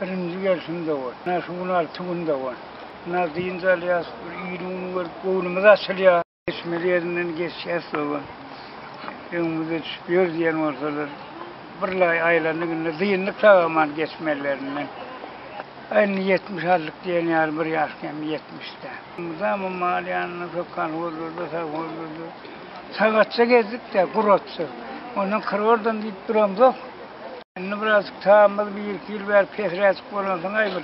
Birinji gelşim dogan. Ynha şu gün alty gün dogan. Ynha dynç alýas, bir iliň görüp göwnümiz açylýar. Geçmeli ýerinden geçýäs dogan. Öňümize düşüp ýör diýen bolsalar, birlaý aýlandyk indi dyndyk sag-aman geçmelilerinden. Aý indi 70 aldyk diýen ýaly bir ýaş kem ýetmişde. Mydama mal ýanynda şo kolhozlarda, sowhozlarda sagatça gezdik-dä, guratça. Ondan kyrordan diýip duramzok. Indi birazjyk tamymyz bir-iki ýyl bäri pesräjik bolansoň, aý bir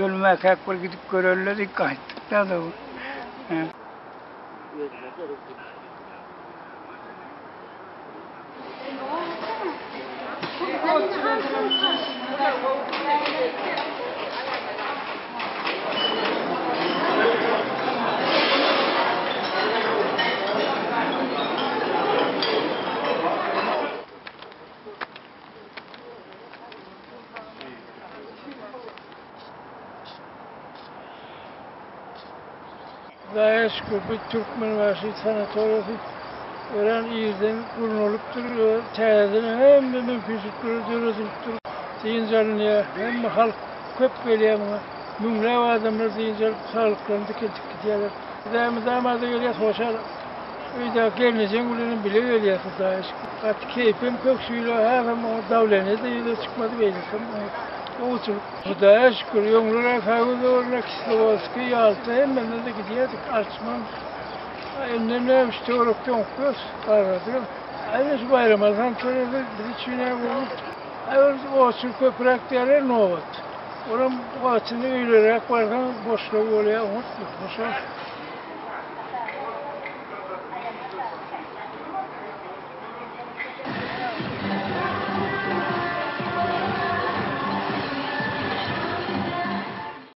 ölmäkäk bir gidip göreli-le diýip gaýtdyk-da. Hudaýa şükür, bu Türkmenbaşy sanatoriýasy örän irden gurnalypdyr we täzeden hemme mümkinçilikler döredilipdir. Dynç alynýar, hemme halk köp gelýär muňa. Müňläp adamlar dynç alyp, saglyklaryny dikeldip gidýärler. Biz-ä mydama-da gelýäs, hoşal. Öýdäki gelnejeň bilenem bile gelýäs, Hudaýa şükür. Gaty keýpem kök şu ýyla hasam oňa dawleniýe-de ýüze çykmady, beýlesem oňa gowuçylyk. Hudaýa şükür, öňler-ä Säwegöwrüne, Kislowodskiý, Ýalta hemmesine-de gidýärdik, Arçman. A indem näme şu töwerekde oňup ýörüs, garradygam. Aý şu Baýramaly sanatoriýasy biz üçin-ä gowy. Aý ol oçur köpräk diýýärler, nobat. Olam wagtynda öýleräk barsaň boşlag bolýar, oňat hoşal.